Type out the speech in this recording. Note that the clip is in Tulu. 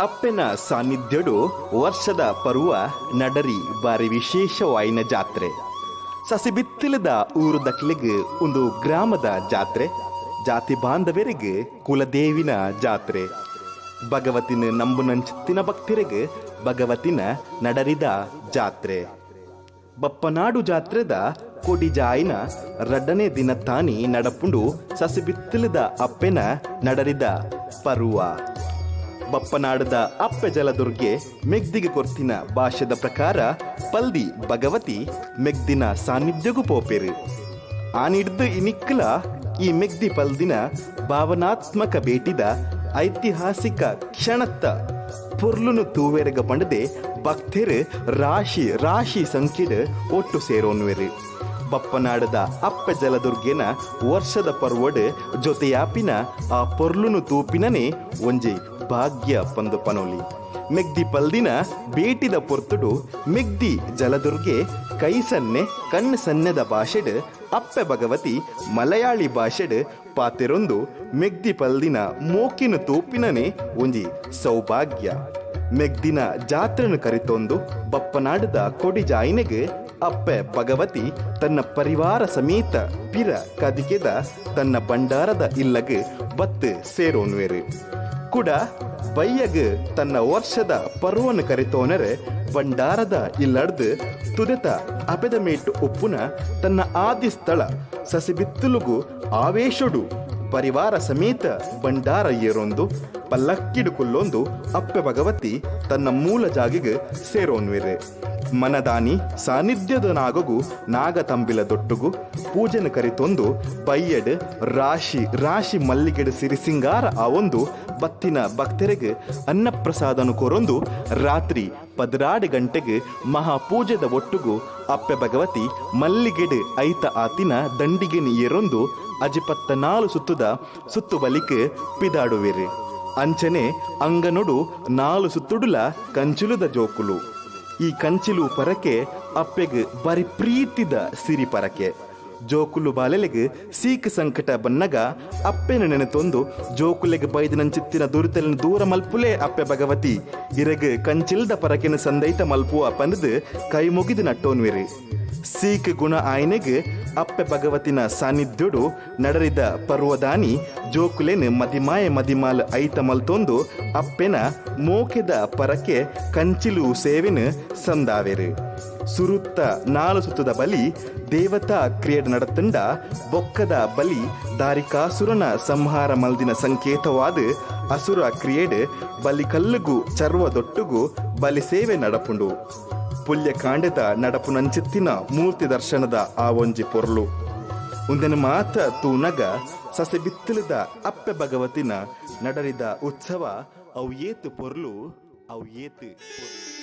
ಅಪ್ಪೆನ ಸಾನ್ನಿಧ್ಯೊಡು ವರ್ಷದ ಪರ್ವ ನಡರಿ ಬಾರಿ ವಿಶೇಷವಾಯಿನ ಜಾತ್ರೆ. ಸಸಿಬಿತ್ತಿಲದ ಊರುದಕ್ಲೆಗ್ ಉಂದು ಗ್ರಾಮದ ಜಾತ್ರೆ, ಜಾತಿ ಬಾಂಧವೆರೆಗ್ ಕುಲದೇವಿನ ಜಾತ್ರೆ. ಭಗವತಿನ ನಂಬುನಂಚಿತ್ತಿನ ಭಕ್ತರೆಗ್ ಭಗವತಿನ ನಡರಿದ ಜಾತ್ರೆ. ಬಪ್ಪನಾಡು ಜಾತ್ರೆದ ಕೊಡಿಜಾಯಿನ ರಡ್ಡನೇ ದಿನತ್ತಾನಿ ನಡಪುಂಡು ಸಸಿಬಿತ್ತಿಲದ ಅಪ್ಪೆನ ನಡರಿದ ಪರ್ವ. ಬಪ್ಪನಾಡದ ಅಪ್ಪೆ ಜಲದುರ್ಗೆ ಮೆಗ್ದಿಗೆ ಕೊರ್ತಿನ ಭಾಷೆದ ಪ್ರಕಾರ ಪಲ್ದಿ ಭಗವತಿ ಮೆಗ್ದಿನ ಸಾನ್ನಿಧ್ಯಗು ಪೋಪೆರ್. ಆನಿಡ್ದ್ ಇನಿಕ್ಲ ಈ ಮೆಗ್ದಿ ಪಲ್ದಿನ ಭಾವನಾತ್ಮಕ ಭೇಟಿದ ಐತಿಹಾಸಿಕ ಕ್ಷಣತ್ತ ಪೊರ್ಲುನು ತೂವೆರೆಗ ಪಂಡ್ದೇ ಭಕ್ತೆರ್ ರಾಶಿ ರಾಶಿ ಸಂಖ್ಯೆಡ್ ಒಟ್ಟು ಸೇರೊನ್ವೆರ್. ಬಪ್ಪನಾಡುದ ಅಪ್ಪೆ ಜಲದುರ್ಗೆನ ವರ್ಷದ ಪರ್ವಡ್ ಜೊತೆಯಾಪಿನ ಆ ಪೊರ್ಲುನು ತೂಪಿನನೇ ಒಂಜಿ ಭಾಗ್ಯ ಪಂದ್ ಪನೊಲಿ. ಮೆಗ್ದಿ ಪಲ್ದಿನ ಭೇಟಿದ ಪೊರ್ತುಡು ಮೆಗ್ದಿ ಜಲದುರ್ಗೆ ಕೈ ಸನ್ನೆ, ಕಣ್ಣ್ ಸನ್ನೆದ ಭಾಷೆಡ್ ಅಪ್ಪೆ ಭಗವತಿ ಮಲಯಾಳಿ ಭಾಷೆಡ್ ಪಾತೆರೊಂದು ಮೆಗ್ದಿ ಪಲ್ದಿನ ಮೋಕೆನ್ ತೂಪಿನನೇ ಒಂಜಿ ಸೌಭಾಗ್ಯ. ಮೆಗ್ದಿನ ಜಾತ್ರೆನ್ ಕರಿತೊಂದು ಬಪ್ಪನಾಡುದ ಕೊಡಿ ಜಾಯಿನೆಗ್ ಅಪ್ಪೆ ಭಗವತಿ ತನ್ನ ಪರಿವಾರ ಸಮೇತ ಪಿರ ಕದಿಕೆದ ತನ್ನ ಭಂಡಾರದ ಇಲ್ಲಗ್ ಬತ್ತ್ ಸೇರೋನ್ವೆರ್. ಕುಡ ಬಯ್ಯಗ್ ತನ್ನ ವರ್ಷದ ಪರ್ವನ್ ಕರಿತೋನರೆ ಭಂಡಾರದ ಇಲ್ಲಡ್ದ್ ತುದೆತ ಅಪೆದ ಮೇಟ್ ಉಪ್ಪುನ ತನ್ನ ಆದಿ ಸ್ಥಳ ಸಸಿಬಿತ್ತುಲುಗು ಆವೇಶೊಡು ಪರಿವಾರ ಸಮೇತ ಭಂಡಾರ ಏರೊಂದು ಪಲ್ಲಕ್ಕಿಡ್ ಕುಲ್ಲೊಂದು ಅಪ್ಪೆ ಭಗವತಿ ತನ್ನ ಮೂಲ ಜಾಗೆಗ್ ಸೇರೋನ್ವೆರ್. ಮನದಾನಿ ಸಾನ್ನಿಧ್ಯದ ನಾಗಗು ನಾಗ ತಂಬಿಲ ದೊಟ್ಟುಗು ಪೂಜೆನ್ ಕರಿತೊಂದು ಬಯ್ಯಡ್ ರಾಶಿ ರಾಶಿ ಮಲ್ಲಿಗೆಡ್ ಸಿರಿಸಿಂಗಾರ ಆವೊಂದು ಬತ್ತಿನ ಭಕ್ತೆರೆಗ್ ಅನ್ನಪ್ರಸಾದನ್ ಕೊರೊಂದು ರಾತ್ರಿ 12 ಗಂಟೆಗ್ ಮಹಾಪೂಜೆದ ಒಟ್ಟುಗು ಅಪ್ಪೆ ಭಗವತಿ ಮಲ್ಲಿಗೆಡ್ ಐತ ಆತಿನ ದಂಡಿಗೆನ್ ಏರೊಂದು ಅಜಿಪತ್ತ ನಾಲ್ ಸುತ್ತುದ ಸುತ್ತು ಬಲಿಕ್ ಪಿದಾಡುವೆರ್. ಅಂಚನೆ ಅಂಗನೊಡು ನಾಲ್ ಸುತ್ತುಡುಲ ಕಂಚಿಲುದ ಜೋಕುಲು. ಈ ಕಂಚಿಲು ಪರಕೆ ಅಪ್ಪೆಗ್ ಬಾರಿ ಪ್ರೀತಿದ ಸಿರಿ ಪರಕೆ. ಜೋಕುಲು ಬಾಲೆಲೆಗ್ ಸೀಕ್ ಸಂಕಟ ಬನ್ನಗ ಅಪ್ಪೆನ್ ನೆನೆತೊಂದು ಜೋಕುಲೆಗ್ ಬೈದಿನಂಚಿತ್ತಿನ ದುರಿತಲೆನ್ ದೂರ ಮಲ್ಪುಲೇ ಅಪ್ಪೆ ಭಗವತಿ ಇರೆಗ್ ಕಂಚಿಲ್ದ ಪರಕೆನ್ ಸಂದೈತ ಮಲ್ಪುವ ಪಂಡ್ದ್ ಕೈ ಮುಗಿದ್ ನಟ್ಟೊನ್ವೆರ್. ಸೀಕ್ ಗುಣ ಆಯಿನೆಗ್ ಅಪ್ಪೆ ಭಗವತಿನ ಸಾನ್ನಿಧ್ಯೊಡು ನಡರಿದ ಪರ್ವದಾನಿ ಜೋಕುಲೆನ್ ಮದಿಮಾಯೆ ಮದಿಮಾಲ್ ಐತ ಮಲ್ತೊಂದು ಅಪ್ಪೆನ ಮೋಕೆದ ಪರಕೆ ಕಂಚಿಲು ಸೇವೆನ್ ಸಂದಾವೆರ್. ಸುರುತ್ತ ನಾಲ್ ಸುತ್ತುದ ಬಲಿ ದೇವತಾ ಕ್ರಿಯೆಡ್ ನಡತ್ಂಡ ಬೊಕ್ಕದ ಬಲಿ ದಾರಿಕಾಸುರನ ಸಂಹಾರ ಮಲ್ದಿನ ಸಂಕೇತವಾದ್ ಅಸುರ ಕ್ರಿಯೆಡ್ ಬಲಿಕಲ್ಲುಗು ಚರ್ವದೊಟ್ಟುಗು ಬಲಿ ಸೇವೆ ನಡಪುಂಡು. ಪುಲ್ಯ ಕಾಂಡೆದ ನಡಪುನಂಚಿತ್ತಿನ ಮೂರ್ತಿ ದರ್ಶನದ ಆ ಒಂಜಿ ಪೊರ್ಲು ಉಂದೆನ್ ಮಾತ ತೂನಗ ಸಸೆಬಿತ್ತಿಲುದ ಅಪ್ಪೆ ಭಗವತಿನ ನಡರಿದ ಉತ್ಸವ ಅವು ಏತ್ ಪೊರ್ಲು ಅವು ಏತ್ ಪೊರ್ಲು.